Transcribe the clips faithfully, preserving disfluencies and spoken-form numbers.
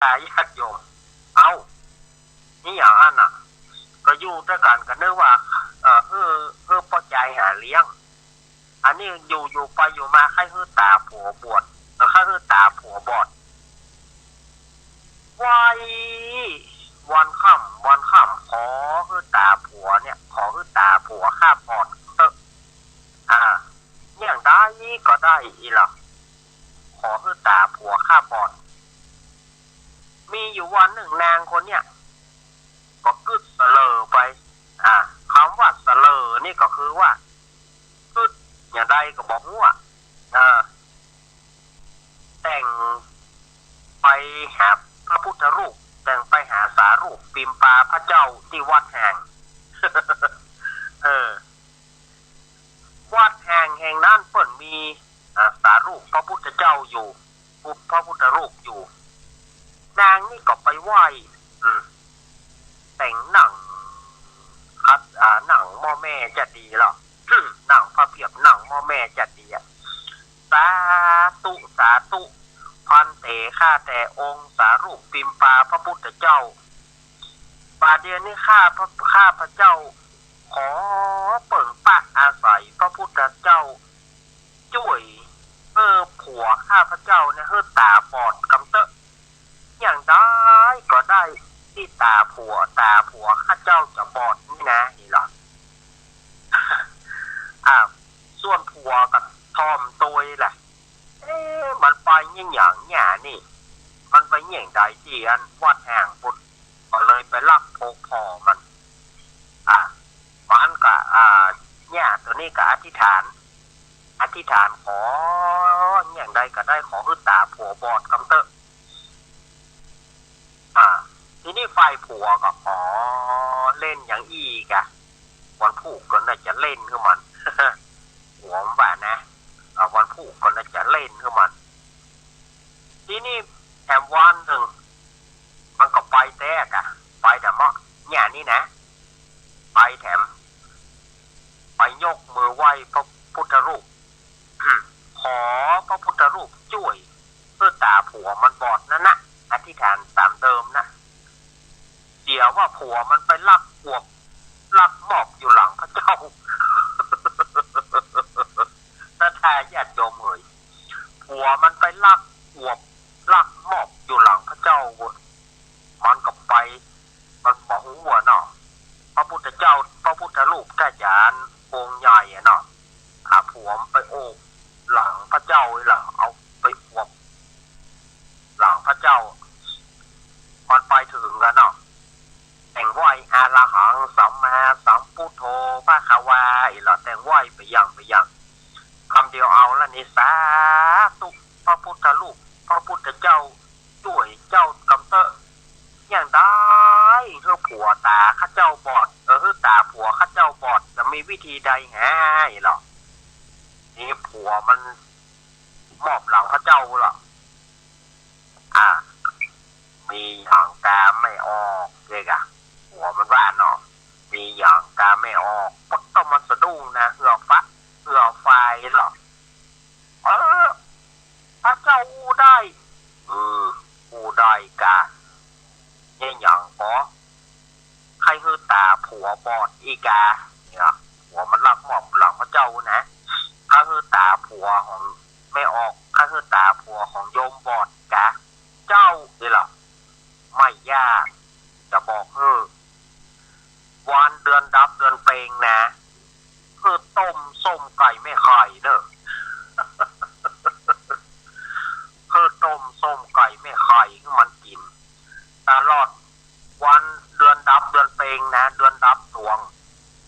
ตาญาติโยม เอ้า นี่อย่างอั้นน่ะ ก็อยู่ตวยกั๋นก็นึกว่า เอ่อ หื้อ หื้อป้อจายหาเลี้ยง อันนี้อยู่ๆ ไปอยู่มาใค่หื้อต๋าผัวบอด เอ่อ ใค่หื้อต๋าผัวบอด ไหว้ วันค่ำวันค่ำ ขอหื้อต๋าผัวเนี่ย ขอหื้อต๋าผัวข้าบอดเต๊อะ อ่า อย่างใดก็ได้อี้หละ ขอหื้อต๋าผัวข้าบอด มีอยู่วันนึ่งนางคนเนี่ย ก็กึ๊ดเสลอไป อ่า กำว่าเสลอนี่ก็คือว่า กึ๊ดอย่างใดก็บ่ฮู้อะ เออ แต่งไปหาพระพุทธรูป แต่งไปหาสารูปปิมปาพระเจ้าตี้วัดแห่ง เออ วัดแห่งแห่งนั้นเปิ้นมี อ่า สารูปพระพุทธเจ้าอยู่ พระพุทธรูปอยู่ นางนี่ก็ไปไหว้ อืม แต่งนั่งขัด อ่า นั่งหม้อแม่จะดีเหรอ นั่งผ้าเปียบ นั่งหม้อแม่จะดีอะ สาธุ สาธุ ภันเต ข้าแต่องค์สารูปปิมปาพระพุทธเจ้า บ่าเดี่ยวนี้ข้าพระ ข้าพระเจ้า ขอเปิ่งปากอาศัยพระพุทธเจ้า จ้วย เออ ผัวข้าพระเจ้าเนี่ย หื้อต๋าบอดกำเต๊อะ อย่างใดก็ได้ตี้ต๋าผัว ต๋าผัวข้าเจ้าจะบอดนี่นะ นี่หละ อ่า ส่วนผัวก็ถ่อมตวยแหละ เอ๊ะ มันไปเยียะหยังเนี่ยนี่ มันไปเยียะใดตี้อันวัดแห่งปุ้น ก็เลยไปลักพบผ่อมัน อ่า มันก็ อ่า เนี่ย ตัวนี้ก็อธิษฐาน อธิษฐานขอ อย่างใดก็ได้ ขอหื้อต๋าผัวบอดกำเต๊อะ อ่า ทีนี้ฝ่ายผัวก็ อ๋อ เล่นอย่างอี้กะ วันพูกก็น่าจะเล่นหื้อมัน ผัวมันว่านะ อ่า วันพูกก็น่าจะเล่นหื้อมัน ทีนี้แถมวันนึ่ง มันก็ไปแต๊กะ ไปแถมเมาะเนี่ยนี่นะ ไปแถม ไปยกมือไหว้พระพุทธรูป ขอพระพุทธรูปจ้วย หื้อต๋าผัวมันบอดนั้นนะ อธิษฐานต๋ามเดิมนะ เสียว่าผัวมันไปลักอวบ ลักมอบอยู่หลังพระเจ้า ศรัทธาญาติโยมเอ๋ย ผัวมันไปลักอวบ ลักมอบอยู่หลังพระเจ้าเว้ย มันก็ไป มันบ่ฮู้อะเนาะ พระพุทธเจ้า พระพุทธรูปถ้าจะองค์ใหญ่อะเนาะ อ่ะ ผัวมันไปโอบหลังพระเจ้าเลยล่ะ เอาไปอวบหลังพระเจ้า มันไปเถิงกะเนาะ แต่งไหว้อะระหังสัมมาสัมพุทโธภะคะวา อี้หละ แต่งไหว้ไปอย่างไปอย่าง กำเดียวเอาละนี่ สาธุ พระพุทธรูป พระพุทธเจ้า จ้วยเจ้ากำเต๊อะ อย่างใดหื้อผัวต๋าข้าเจ้าบอด เออ หื้อต๋าผัวข้าเจ้าบอด จะมีวิธีใดแหละ อี้หละ นี่ผัวมันมอบหลังพระเจ้าละ อ่า มีหยังกาไม่ออกเลยกะ ผัวมันว่าเนาะ มีหยังกาไม่ออก ปดต้องมาสะดุ้งนะ เฮือฟ้า เฮือไฟหรอก เออ พระเจ้าอู้ได้ เออ อู้ได้กะ เนี่ยหยังก็ ใค่หื้อต๋าผัวบอดอี้กา เนี่ย ผัวมันลักมอบหลังพระเจ้านะ ใค่หื้อต๋าผัวของแม่ออก ใค่หื้อต๋าผัวของโยมบอดกา เจ้านี่ล่ะ ไม่ยาก จะบอกหื้อ วันเดือนดับเดือนเป็งนะ หื้อต้มส้มไก่แม่ไข่เน่อ หื้อต้มส้มไก่แม่ไข่หื้อมันกิ๋น ตลอดวันเดือนดับเดือนเป็งนะ เดือนดับตวง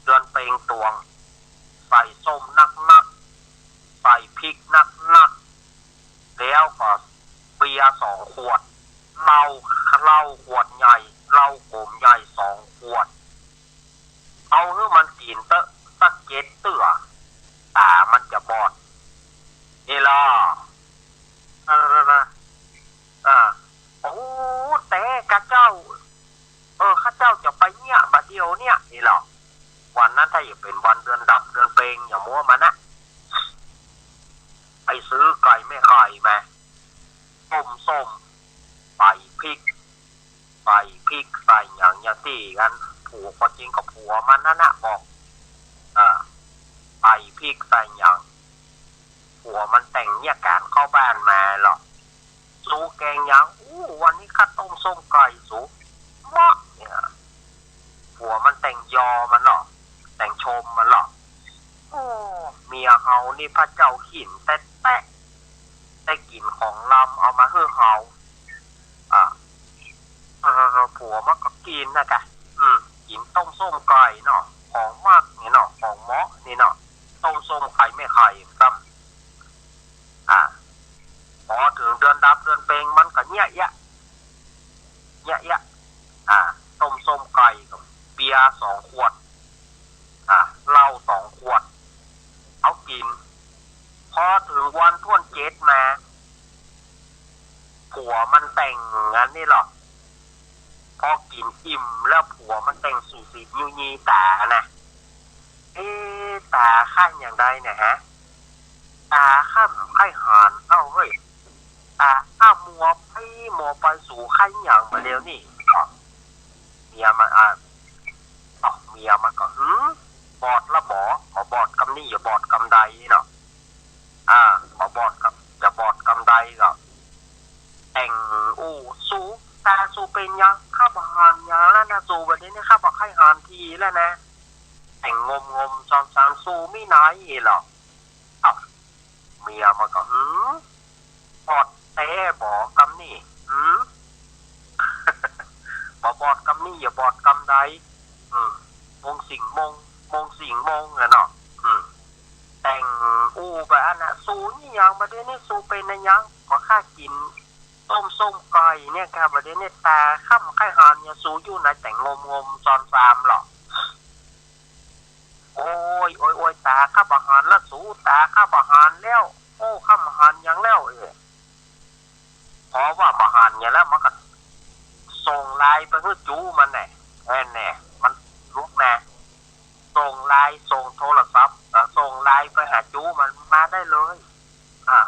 เดือนเป็งตวง ใส่ส้มนักๆ ใส่พริกนักๆ แล้วก็เบียร์สองขวด เหล้า เหล้าขวดใหญ่ เหล้าโกมใหญ่สองขวด เอาหื้อมันกิ๋นเต๊อะ สักเจ็ดเตื้อ ต๋ามันจะบอด นี่ล่ะ เออ เออ โอ้ แต่ข้าเจ้า เออ ข้าเจ้าจะไปเนี่ย บ่าเดี่ยวเนี่ย นี่ล่ะ วันนั้นถ้าอยากเป๋นวันเดือนดับเดือนเป็ง อย่ามัวมานะ ไปซื้อไก่แม่ไข่มา ต้มส้ม ใส่ พริก ใส่พริกใส่หยังอย่างตี้อัน ผัว ก็จริงก็ผัวมันนั่นนะบอก อ่า ใส่พริกใส่หยัง ผัวมันแต่งเยียะก๋านเข้าบ้านมาเหรอ สูแกงหยัง อู้ วันนี้ข้าต้มส้มไก่สู เมาะเนี่ย ผัวมันแต่งยอมันเหรอ แต่งชมมันเหรอ โอ้ เมียเฮานี่พระเจ้าหินแต๊ๆ ได้กิ๋นของลำเอามาหื้อเฮา อ่า เออ ผัวมันก็กิ๋นนะกะ อืม กิ๋นต้มส้มไก่เนาะ ของมักนี่เนาะ ของเหมาะนี่เนาะ ต้มส้มไก่แม่ไข่ซ้ำ อ่า พอเถิงเดือนดำเดือนเป็งมันก็เยียะแยะ เยียะแยะ อ่า ต้มส้มไก่กับเบียร์สองขวด อ่า เหล้าสองขวด เอากิ๋น พอเถิงวันถ้วนเจ็ดมา ผัวมันแต่งอันนี้เหรอ พอกิ๋นอิ่มแล้วผัวมันแต่งสูสียูยีต๋านะ เอ๊ะ ต๋าข้าอย่างใดเนี่ยฮะ ต๋าข้าบ่ใค่หันเอ้าเฮ้ย ต๋าข้ามัวไปมัวไป สูใค่หยังบ่าเดี่ยวนี้ เมียมัน อ่ะ เอ้า เมียมันก็ หืม บอดละบ่ บ่บอดกำนี้ บ่บอดกำใดเนาะ อ่า บ่บอดกำ บ่บอดกำใดก็ แต่งอู้ สู ต๋าสูเป๋นหยัง ข้าบ่หันหยังแล้วนะสู บ่าเดี่ยวนี้ข้าบ่ใค่หันทีแล้วนะ แต่งงมๆ ซอมๆ สูมีไหนเหรอ เอ้า เมียมันก็ หืม บอดแต๊บ่กำนี้ หืม บ่บอดกำนี้ บ่บอดกำใด อืม มงสิ่งมง มงสิ่งมงอะเนาะ อืม แต่งอู้ไปอันน่ะ สูนี่หยัง บ่าเดี่ยวนี้สูเป๋นอะหยัง ก็ข้ากิ๋นต้มส้มไก่เนี่ย ข้าบ่าเดี่ยวนี้ต๋าข้าบ่ใค่หันหยัง สูอยู่ไหน แต่งงมๆ ซอมๆ เหรอ โอ้ย โอ้ย โอ้ย ต๋าข้าบ่หันละสู ต๋าข้าบ่หันแล้ว โอ้ ข้าบ่หันหยังแล้ว เอ้ย พอว่าบ่หันหยังแล้ว มันก็ส่งไลน์ไปหื้อจู๊มันแน่ แน่แน่ มันลุกแน่ ส่งไลน์ ส่งโทรศัพท์ เอ่อ ส่งไลน์ไปหาจู๊มัน มาได้เลย อ่ะ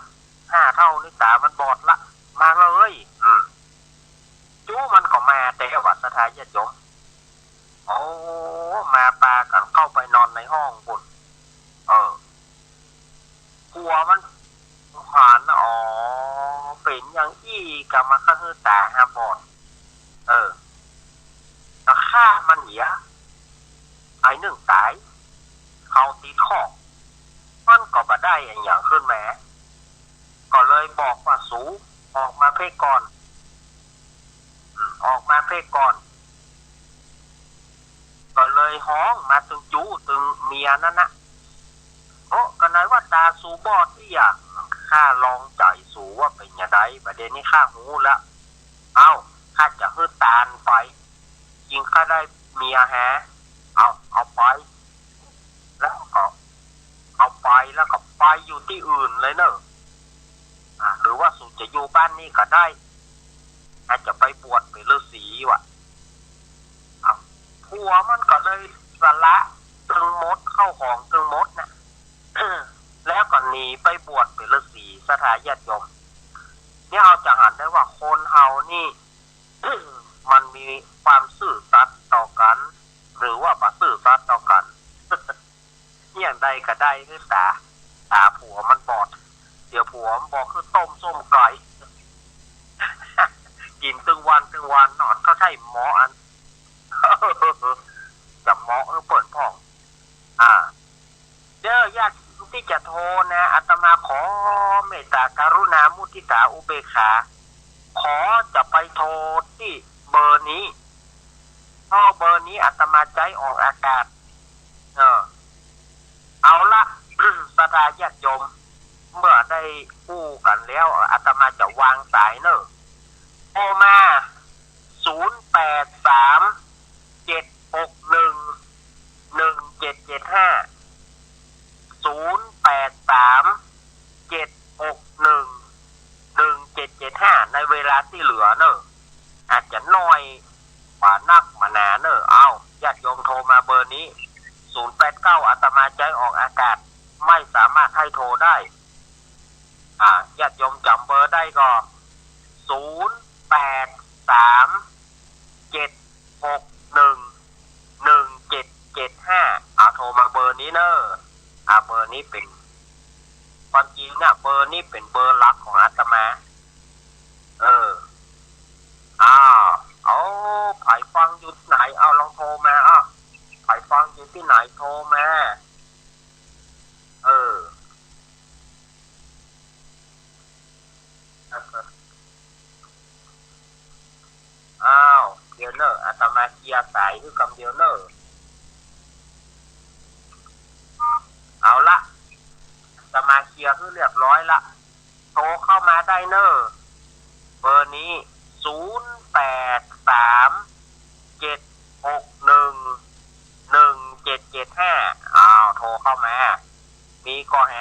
ห้าเท่านี้ต๋ามันบอดละ มาเลย อืม จู๊มันก็มาแต๊ว่า ศรัทธาญาติโยม โอ้ มาปากั๋นเข้าไปนอนในห้องปู๊น เออ ผัวมันหัน อ๋อ เป๋นอย่างอี้กา มาข้าหื้อต๋าหาบอด เออ ก็ฆ่ามันเหีย ไอ้นึ่งต๋าย เขาติดคอก มันก็บ่ได้อะหยังขึ้นมา ก็เลยบอกว่า สูออกมาเป๊กก่อน อืม ออกมาเป๊กก่อน ก็เลยฮ้องมาตึงจู๊ตึงเมียนั่นนะ โอ้ ก็ไหนว่าต๋าสูบอดอี้อะ ข้าลองใจ๋สูว่าเป๋นอย่างใด บ่าเดี่ยวนี้ข้าฮู้แล้ว เอ้า ข้าจะหื้อตานไป จิงข้าได้เมียแฮะ เอา เอาไป แล้วก็ เอาไปแล้วก็ไปอยู่ตี้อื่นเลยเน่อ อ่ะ หรือว่าสูจะอยู่บ้านนี้ก็ได้ อาจจะไปบวชเป๋นฤๅษีว่ะ อ่ะ ผัวมันก็เลยสละตึงหมด เข้าของตึงหมดนะ แล้วก็หนีไปบวชเป๋นฤๅษี ศรัทธาญาติโยม เนี่ยเฮาจะหันได้ว่าคนเฮานี่ มันมีความซื่อสัตย์ต่อกั๋น หรือว่าบ่ซื่อสัตย์ต่อกั๋น อย่างใดก็ได้หื้อต๋า ต๋าผัวมันบอด เดี๋ยวผัวมันบอกหื้อต้มส้มไก่ กิ๋นตึงวันตึงวัน นอนก็ใช่เหมาะอัน จะเหมาะหื้อเปิ้นพ่อง อ่า เด้อ ญาติตี้จะโทรนะ อาตมาขอเมตต๋ากรุณามุทิตาอุเบกขา ขอจะไปโทรตี้เบอร์นี้ เพราะเบอร์นี้อาตมาใจ๊ออกอากาศ เออ เอาละ ศรัทธาญาติโยม เมื่อได้อู้กั๋นแล้ว อาตมาจะวางสายเน่อ โทรมา ศูนย์แปดสาม เจ็ดหกหนึ่ง หนึ่งเจ็ดเจ็ดห้า ศูนย์แปดสาม เจ็ดหกหนึ่ง หนึ่งเจ็ดเจ็ดห้า ในเวลาตี้เหลือเน่อ อาจจะน้อยกว่านักมาหนาเน่อ เอา ญาติโยมโทรมาเบอร์นี้ ศูนย์แปดเก้า อาตมาใจ๊ออกอากาศ ไม่สามารถให้โทรได้ อ่า ญาติโยมจ๋ำเบอร์ได้ก็ ศูนย์แปดส นี่เป๋น ความจริงเนี่ย เบอร์นี้เป๋นเบอร์หลักของอาตมา เออ อ้าว เอา ใผฟังอยู่ตี้ไหน เอา ลองโทรมา อ้าว ใผฟังอยู่ตี้ไหน โทรมา เออ อ้าว เดี๋ยวเน่อ อาตมาเคลียร์สายหื้อกำเดียวเน่อ เอาละ อาตมาเคลียร์หื้อเรียบร้อยละ โทรเข้ามาได้เน่อ เบอร์นี้ ศูนย์แปดสาม เจ็ดหกหนึ่ง หนึ่งเจ็ดเจ็ดห้า อ้าว โทรเข้ามา มีก่อแห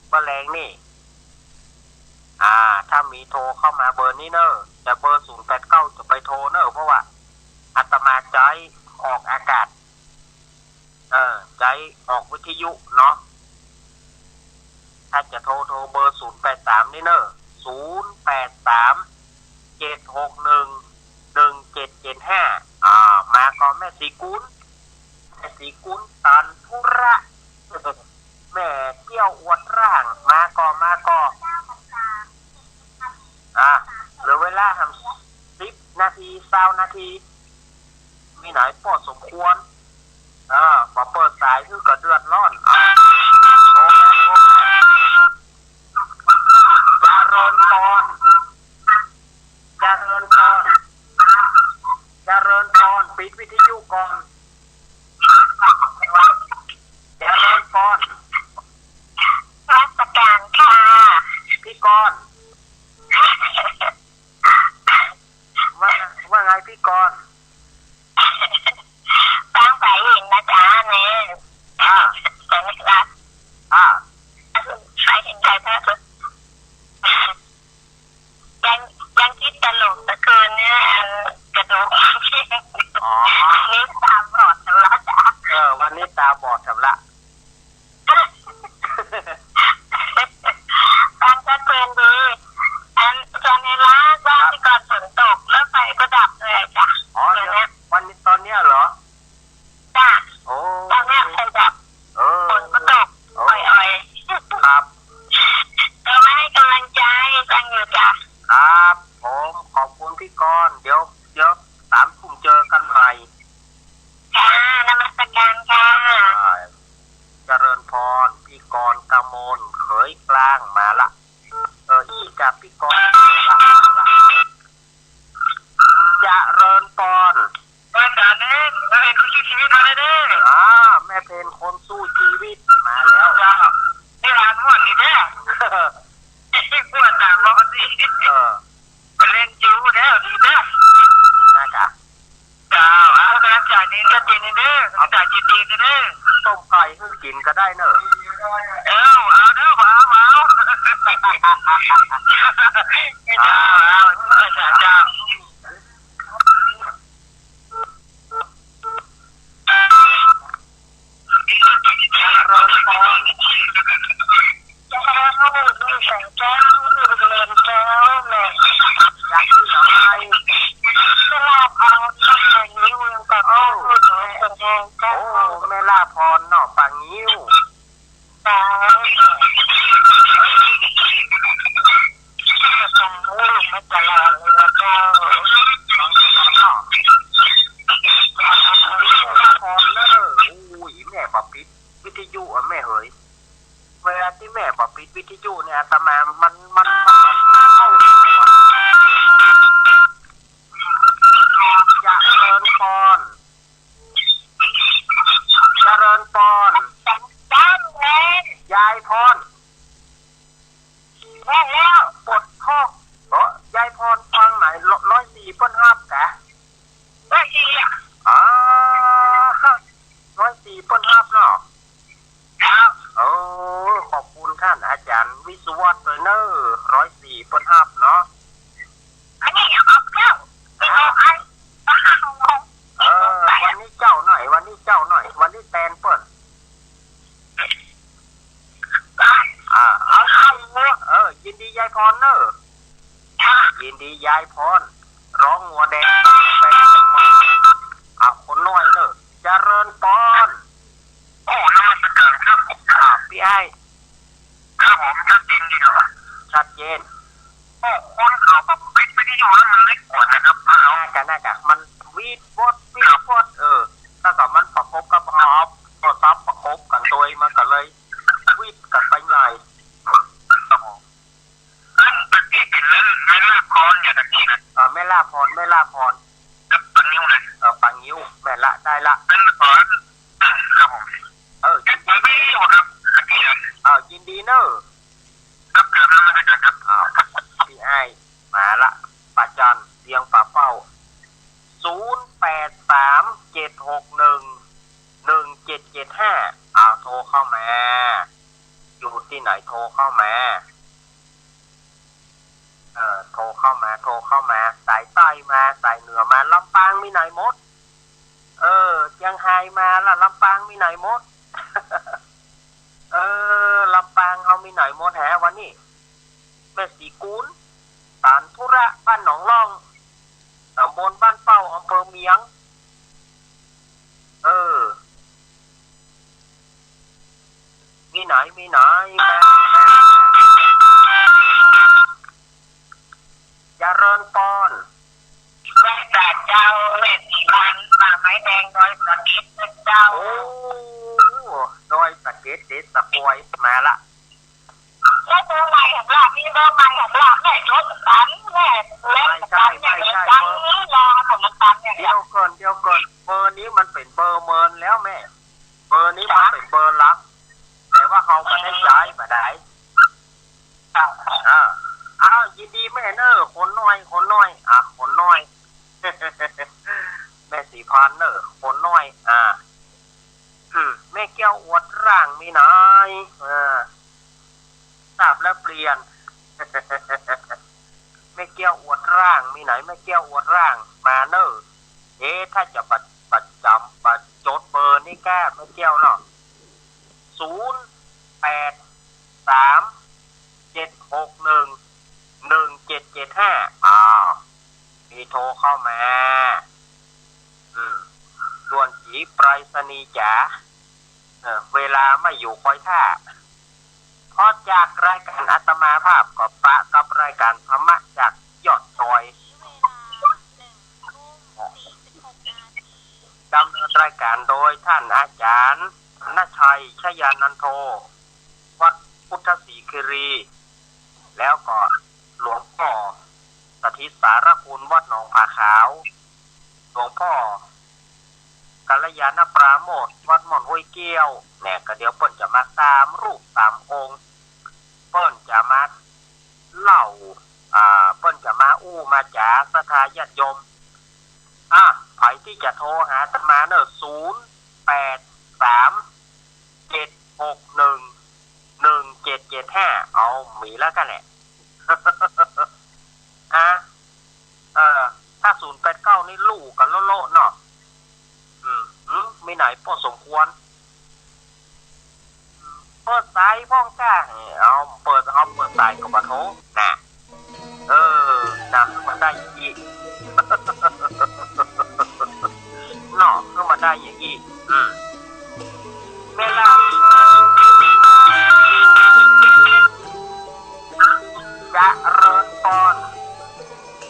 เมื่อแลงนี่ อ่า ถ้ามีโทรเข้ามาเบอร์นี้เน่อ แต่เบอร์ศูนย์แปดเก้าจะไปโทรเน่อ เพราะว่าอาตมาใจ๊ออกอากาศ เออ ใจ๊ออกวิทยุเนาะ ถ้าจะโทร โทรเบอร์ศูนย์แปดสามนี่เน่อ ศูนย์แปดสาม เจ็ดหกหนึ่ง หนึ่งเจ็ดเจ็ดห้า อ่า มาก่อแม่ศรีกุล แม่ศรีกุลตันธุระ แม่เกี้ยวอวดร่าง มาก่อ มาก่อ อ่ะ เหลือเวลาหำสิบนาที ซาวนาที มีหน้อยปอสมควร เออ บ่เปิดสายหื้อก็เดือดร้อน อ่ะ โทรมา โทรมา เจริญพร เจริญพร เจริญพร ปิดวิทยุก่อน เจริญพร นมัสการค่ะ พี่กรณ์ ว่า ว่าไงพี่กรณ์ ฟังไปเห็นนะจ๊ะเนี่ย อ่า แต่นี่ละ อ่า ไปเห็นใครบ้าง ยัง ยังคิดตลกตะเกินเนี่ย อันกระดูก อ๋อ นี่ตาบอดแล้วจ๊ะ เออ วันนี้ตาบอดแล้วละ ฟังชัดเจนดี อันอาจารย์ในร้านว่า ครับ ที่ก่อนฝนตกแล้วไฟก็ดับเลยจ้ะ อ๋อ เดี๋ยว เดี๋ยวเนี้ย วันนี้ ตอนเนี้ยเหรอ จ้ะ โอ้ ตอนเนี้ยไฟดับ เออ ฝนก็ตก โอ้ อ่อยๆ ครับ ก็มาให้กำลังใจฟังอยู่จ้ะ ครับ ผมขอบคุณพี่กรณ์ เดี๋ยว เดี๋ยวสามทุ่มเจอกันใหม่ ค่ะ นมัสการค่ะ อ่า เจริญพร พี่กรณ์กมล เขยกลางมาละ เออ อีกกับพี่กรณ์ เจริญพร อาจารย์เอ๋ย แม่เพ็ญคนสู้ชีวิตมาแล้วเด้อ อ่า แม่เพ็ญคนสู้ชีวิตมาแล้ว เจ้า นี่อ่านม่วนดีแท้ ม่วนตามปกติ เออ ไปเล่นจิ๋วแล้วดีแท้ น่าจะ เจ้า เอากำลังใจดี ชัดเจนดีเด้อ กำลังใจดีๆ เด้อ ต้มไก่หื้อกิ๋นก็ได้เนอะ เออ เอาเด้อ เอา เอา เจ้า เอา เจ้า เจ้า เจริญพร เจ้า ลูกนี่แสงแก้ว ลูกเรือนแก้วแม่ อยากกิ๋นอะไร จะลาบเอาข้าวเหนียวกับข้าวโพดหมูแดงเจ้า โอ้ แม่ลาพรเนาะ ปลางิ้ว เจ้า เจ้า ลูกไม่จะลาเลยนะเจ้า เนาะ แม่ลาพรเนอะ อุ้ย แม่บ่ปิดวิทยุอะแม่เหย เวลาตี้แม่บ่ปิดวิทยุเนี่ย อาตมา มัน มัน มัน มันเข้าหูอะ เจริญพร เจริญพร ยายพร แม่นแล้ว ปวดท้อง เอ้อ ยายพรฟังไหน ร้อยสี่เปิ้นฮับกะ ร้อยสี่อะ อ๋อ ร้อยสี่เปิ้นฮับเนาะ ครับ โอ้ ขอบคุณต้านอาจ๋ารย์วิศวัตรตวยเน่อ ร้อยสี่เปิ้นฮับเนาะ อันนี้เอาเจ้า เอาใคร เออ วันนี้เจ๊าหน้อย วันนี้เจ๊าหน้อย วันนี้แตนเปิ้น อ่า เอาใคร เออ ยินดียายพรเน่อ ยินดียายพร ร้องงัวแดง แปลงเชียงใหม่ อ่า คนน้อยเน่อ เจริญพร โอ้ นมัสการครับ อ่า ปี้อ้าย พร ครับ ปางิ้วนะ เออ ปางิ้ว แม่นละ ได้ละ อันขอ ครับผม เออ ยินดี ครับ เออ ยินดีเนอะ ครับ ครับ นมัสก๋านครับ อ้าว ตี้อ้ายมาละ ป้าจัน เวียงป่าเป้า ศูนย์แปดสามเจ็ดหกหนึ่งหนึ่งเจ็ดเจ็ดห้า อ้าว โทรเข้ามา อยู่ตี้ไหนโทรเข้ามา เออ โทรเข้ามา โทรเข้ามา สายใต้มา สายเหนือมา ลำปางมีไหนหมด เออ เจียงฮายมาละ ลำปางมีไหนหมด เออ ลำปางเฮามีไหนหมดแหวันนี้ แม่ศรีกูล สานธุระ บ้านหนองล่อง ตำบลบ้านเป้า อำเภอเมียง เออ มีไหน มีไหน มา เจริญปอน ไหว้สาเจ้า แม่ศรีพรรณ ป่าไม้แดง ดอยสะเก็ดนะเจ้า โอ้ ดอยสะเก็ด เดชสะปอย มาละ แล้วเบอร์ใหม่ของหลานนี่ เบอร์ใหม่ของหลานแม่ จดตันแม่ แล้ว ไม่ใช่ ตันเนี่ย ไม่ใช่ ตัน เบอร์ นี่รอของมันตันเนี่ย เดี๋ยวก่อน เดี๋ยวก่อน เบอร์นี้มันเป๋นเบอร์เมินแล้วแม่ เบอร์นี้มันเป๋นเบอร์ลับ แต่ว่าเฮาบ่ได้ใจ๊ บ่ได้ อ่า อ้าว ยินดีแม่เนอะ คนน้อย คนน้อย อ่ะ คนน้อย แม่ศรีพรรณเนอะ คนน้อย อ่า อืม แม่แก้วอวดร่างมีไหน อ่า ทราบแล้วเปลี่ยน แม่แก้วอวดร่างมีไหน แม่แก้วอวดร่าง มาเนอะ เอ๊ะ ถ้าจะบ่ บ่จ๋ำ บ่จดเบอร์นี่ก้า แม่แก้วเนาะ ศูนย์แปดสามเจ็ดหกหนึ่งหนึ่งเจ็ดเจ็ดห้า อ้าว มีโทรเข้ามา อืม ด่วนจี๋ไปรษณีย์จ๋า เออ เวลาไม่อยู่คอยท่า พอจากรายก๋านอาตมาภาพก็ปะกับรายก๋านธรรมะจากยอดดอย ดำเนินรายก๋านโดยท่านอาจ๋ารย์ธนชัย ชยานันโท วัดพุทธศรีคีรี แล้วก็หลวงป้อสถิตสารคุณ วัดหนองผาขาว หลวงป้อกัลยาณปราโมทย์ วัดม่อนห้วยเกี้ยว เนี่ย ก็เดี๋ยวเปิ้นจะมาต๋ามรูปต๋ามองค์ เปิ้นจะมาเล่า อ่า เปิ้นจะมาอู้มาจ๋า ศรัทธาญาติโยม อ่ะ ใผตี้จะโทรหาอาตมาเนอะ ศูนย์แปดสามเจ็ดหกหนึ่งหนึ่งเจ็ดเจ็ดห้า เอา มีแล้วกั๋นแหละ อ่ะ เออ ถ้าศูนย์แปดเก้านี่ลู่กั๋นโละๆ เนาะ อืม อืม มีไหนป้อสมควร เปิดสายพ่องจ้า เอา เปิด เอา เปิดสายก็บ่โทร น่ะ เออ น่ะ หื้อมันได้อย่างอี้ เนาะ หื้อมันได้อย่างอี้ อืม แม่ล่ะ เจริญปอน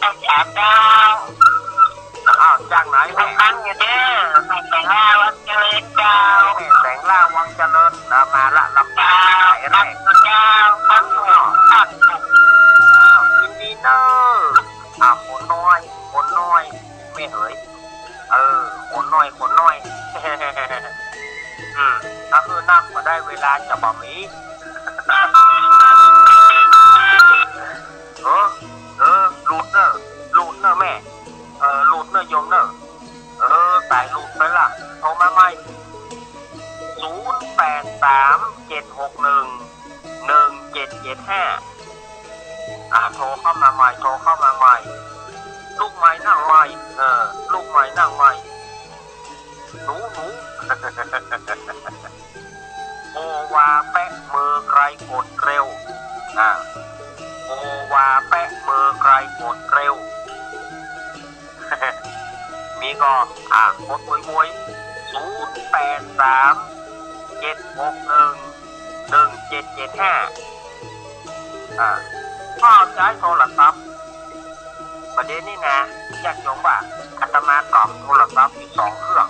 อาจ๋ารย์เจ้า อ้าว จากไหนแม่ ฟังอยู่เด้อ แม่แสงล่าวังเจริญเจ้า แม่แสงล่าวังเจริญนะ มาละ ลำปาง เจ้า สายแรก ฟังอยู่เจ้า ฟังอยู่ อ้าว ยินดีเนอะ อ้าว คนน้อย คนน้อย แม่เหย เออ คนน้อย คนน้อย อืม ก็คือนับมาได้เวลาจะบ่มี เออ เออ หลุดเนอะ หลุดเนอะแม่ เออ หลุดเนอะโยมเนอะ เออ สายหลุดไปละ โทรมาใหม่ ศูนย์แปดสามเจ็ดหกหนึ่งหนึ่งเจ็ดเจ็ดห้า อ่า โทรเข้ามาใหม่ โทรเข้ามาใหม่ ลุกใหม่นั่งใหม่ เออ ลุกใหม่นั่งใหม่ หนู หนู โอวาแปะเบอร์ใครกดเร็ว อ่า โอวาแปะเบอร์ใครกดเร็ว มีก่อ อ่า กดโวยๆ ศูนย์แปดสามเจ็ดหกหนึ่งหนึ่งเจ็ดเจ็ดห้า อ่า ก็ใจ๊โทรศัพท์ ประเด็นนี้นะ ญาติโยมว่า อาตมาก๋ำโทรศัพท์อยู่สองเครื่อง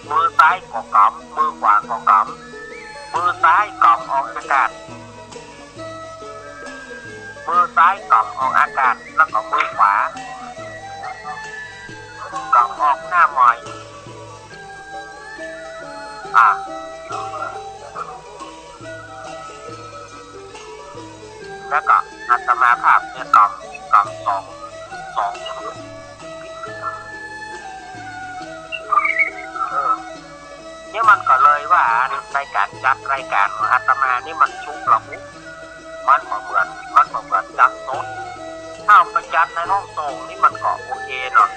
มือซ้ายก็ก๋ำ มือขวาก็ก๋ำ มือซ้ายก๋ำออกอากาศ มือซ้ายก๋ำออกอากาศ แล้วก็มือขวา กล่าวออกหน้าใหม่ อ่า แล้วก็อาตมาภาพเนี่ยกล่าว กล่าวสอง สอง เออ นี่มันก็เลยว่าในก๋านจัดรายก๋านของอาตมานี่มันชุกละหุก มันบ่เหมือน มันบ่เหมือนจัดสด ถ้าไปจัดในห้องส่งนี่มันก็โอเคหน่อย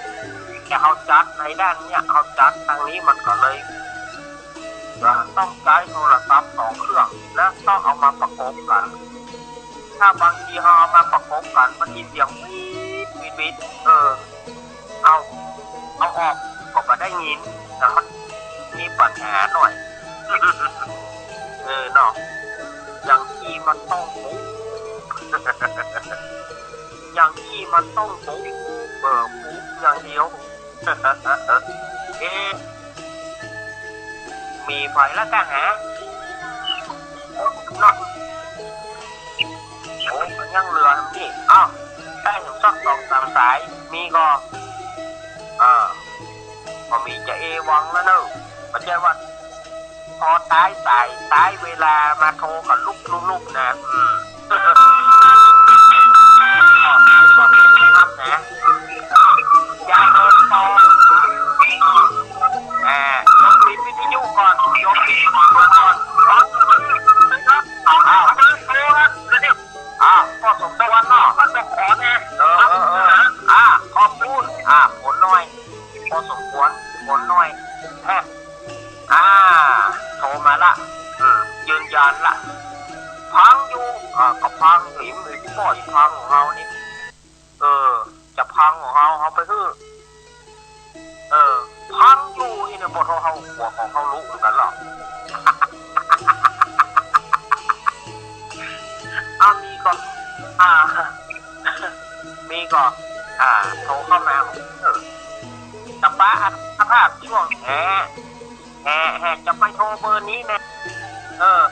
แต่เฮาจัดในด้านเนี่ย เฮาจัดตางนี้มันก็เลย ต้องใจ๊โทรศัพท์สองเครื่อง แล้วต้องเอามาประกบกั๋น ถ้าบางทีเฮาเอามาประกบกั๋น มันมีเสียงวีด วีด วีด เออ เอา เอาออกก็บ่ได้ยิน แต่มันมีปัญหาหน่อย เออเนาะ อย่างอี้มันต้องปุ๊บ อย่างอี้มันต้องปุ๊บ เออ ปุ๊บอย่างเดียว เอ๊ะ มีใผละก้าหา เนาะ โอ้ มันยังเหลือนี่ อ้าว ได้ถึงสักสองสามสาย มีก่อ เออ ก็มีจะเอวังแล้วเนอะ บ่ใจ้ว่า พอต๊ายสาย ต๊ายเวลามาโทรก็ลุกลุกลุกนะ อืม ขอบคุณครับนะ อย่าเปิดต่อ อ่า โยมปิดวิทยุก่อน โยมปิดวิทยุก่อน อ้าว อ้าว พ่อสมควรเนาะ พ่อสมควรนะ เออ เออ เออ อ่า ขอบคุณ อ่า ผลหน่อย พอสมควร ผลหน่อย อ่ะ อ่า โทรมาละ อืม ยืนยันละ พังอยู่ อ่า ก็พังอยู่ อีกบ่อยพังของเฮานี่ เออ จะพังของเฮา เฮาไปหื้อ เออ พังอยู่นี่นะ บ่เท่าเฮา หัวของเฮารู้เหมือนกั๋นหรอก อ่า มีก่อ อ่า มีก่อ อ่า โทรเข้ามา เออ จะปะอัตภาพช่วงแหะ แหะ แหะ จะไปโทรเบอร์นี้นะ เออ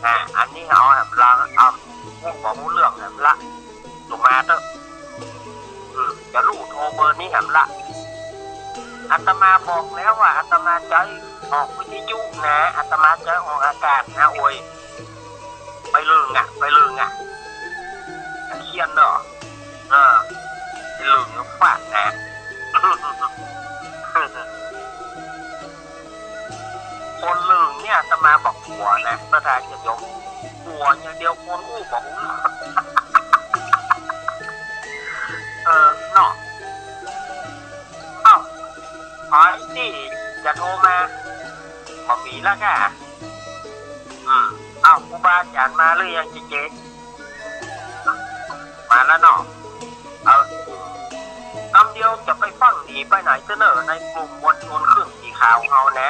อ่า อันนี้เอาแหมละ เอา บ่ฮู้เรื่องแหมละ หนูมาเต๊อะ อืม จะลู่โทรเบอร์นี้แหมละ อาตมาบอกแล้วว่าอาตมาใจ๊ออกวิทยุนะ อาตมาใจ๊ออกอากาศนะ โอ้ย ไปลึงอ่ะ ไปลึงอ่ะ เคียนเนาะ เออ ไปลึงฟาดนะ คนลึงเนี่ยอาตมาบ่กั๋วนะ ประธานญาติโยม กั๋วอย่างเดียวคนอู้บ่ฮู้ เออ เนาะ เอ้า ใผตี้จะโทรมา บ่มีละก้า อืม เอ้า ครูบาอาจ๋ารย์มาหรือยังเจ๊ มาแล้วเนาะ เออ กำเดียวจะไปฟั่งดีไปไหนเสนอในกลุ่มมวลชนคลื่นสีขาวเฮานะ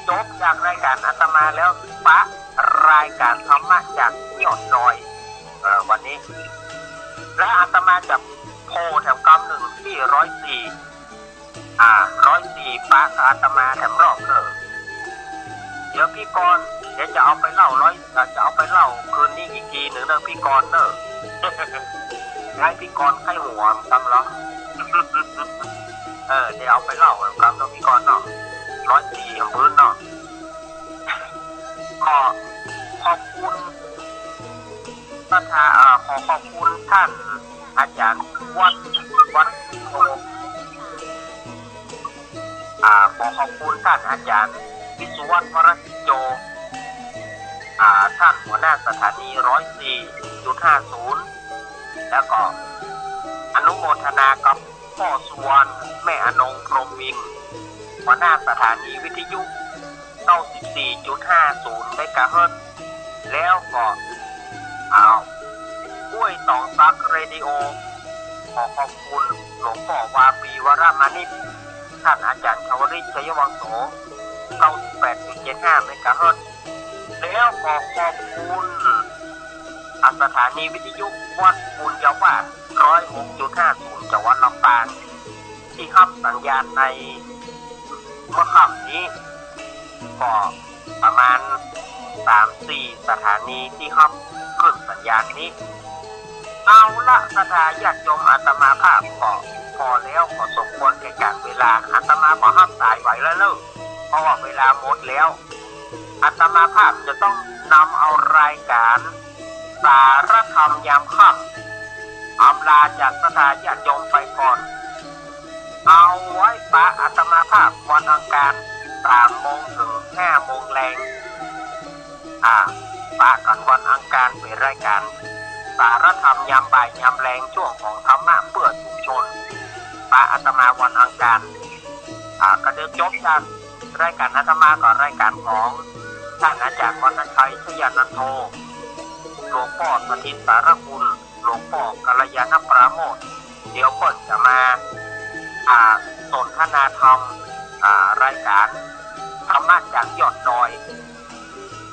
จบจากรายก๋านอาตมาแล้ว ปะรายก๋านธรรมะจากยอดดอย เออ วันนี้ และอาตมาจะโผล่แถมกำนึ่งตี้ร้อยสี่ อ่า ร้อยสี่ ปะกับอาตมาแถมรอบเนอะ เดี๋ยวพี่กรณ์ เดี๋ยวจะเอาไปเล่าร้อย เอ่อ จะเอาไปเล่าคืนนี้อีกทีนึ่งเนอะพี่กรณ์เนอะ ให้พี่กรณ์ไข้หัวกำเหรอ เออ เดี๋ยวเอาไปเล่าแถมกำเนาะพี่กรณ์เนาะ ร้อยสี่ แถมปื๊ดเนาะ ขอขอบคุณ ประธาน เอ่อ ขอขอบคุณท่านอาจ๋ารย์วัด วัดโต อ่า ขอขอบคุณท่านอาจ๋ารย์วิศวัฒน์ วรกิจโจ อ่า ท่านหัวหน้าสถานี ร้อยสี่จุดห้าศูนย์ แล้วก็อนุโมทนากับ พ่อสุวรรณ แม่อนง พรหมวิง หัวหน้าสถานีวิทยุ เก้าสิบสี่จุดห้าศูนย์ เมกะเฮิรตซ์ แล้วก็ อ้าว ห้วยตองสักเรดิโอ ขอขอบคุณหลวงป้อวาปี วรมานิช ท่านอาจ๋ารย์ชวลิต ชัยวังโส เก้าสิบแปดจุดเจ็ดห้า เมกะเฮิรตซ์ แล้วก็ขอบคุณ อ่า สถานีวิทยุวัดปุญญาวาส ร้อยหกจุดห้าศูนย์ จังหวัดลำปาง ตี้ฮับสัญญาณในเมื่อค่ำนี้ ก็ประมาณสามสี่สถานีตี้ฮับคลื่นสัญญาณนี้ เอาละ ศรัทธาญาติโยมอาตมาภาพก็ อแล้ว ขอสมควรแก่กาลเวลา อาตมาบ่ฮับสายไหวแล้วเน่อ เพราะว่าเวลาหมดแล้ว อาตมาภาพจะต้องนำเอารายการสารธรรมยามค่ำอำลาจากศรัทธาญาติโยมไปก่อน เอาไว้ปะอาตมาภาพวันอังคาร สามโมงเถิงห้าโมงแลง อ่า ปะกั๋นวันอังคารเป๋นรายการสารธรรมยามบ่ายยามแลง ช่วงของธรรมะเปื้อชุมชน ปะอาตมาวันอังคาร อ่า กระเดิกจบจากรายการอาตมาก็รายการของต้านอาจ๋ารย์วรรณชัย ชยานันโท หลวงป้อสถิตสารคุณ หลวงป้อกัลยาณปราโมชย์ เดี๋ยวเปิ้นจะมา อ่า สนทนาธรรม อ่า รายการธรรมะจากยอดดอย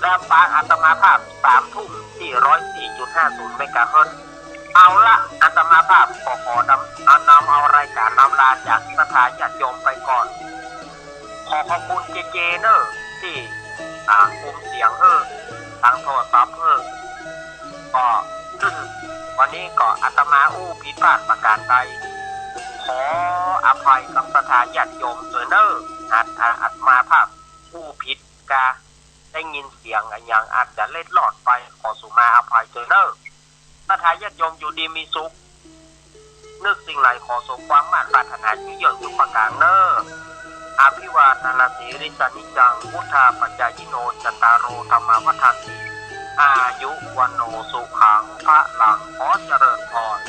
และปะอาตมาภาพสามทุ่มตี้ร้อยสี่จุดห้าศูนย์เมกะเฮิรตซ์ เอาละ อาตมาภาพขอ ขอนำ เอา นำเอารายการอำลาจากศรัทธาญาติโยมไปก่อน ขอขอบคุณเจเจเน่อ ตี้ อ่า คุมเสียงหื้อ ตางโทรศัพท์หื้อ ก็ วันนี้ก็อาตมาอู้ผิดพลาดประก๋านใด ขออภัยกับศรัทธาญาติโยมตวยเน่อ อาต อาตมาภาพอู้ผิดกา ได้ยินเสียงอะหยังอาจจะเล็ดลอดไป ขอสุมาอภัยตวยเน่อ ศรัทธาญาติโยมอยู่ดีมีสุข นึกสิ่งใดขอสมความมาดปรารถนา เยียะๆ ทุกประก๋านเน่อ อภิวาทนสีลิสสะนิจจัง วุฑฒาปจายิโน จัตตาโร ธัมมา วัฑฒันติ อายุ วัณโณ สุขัง พะลัง ขอเจริญพร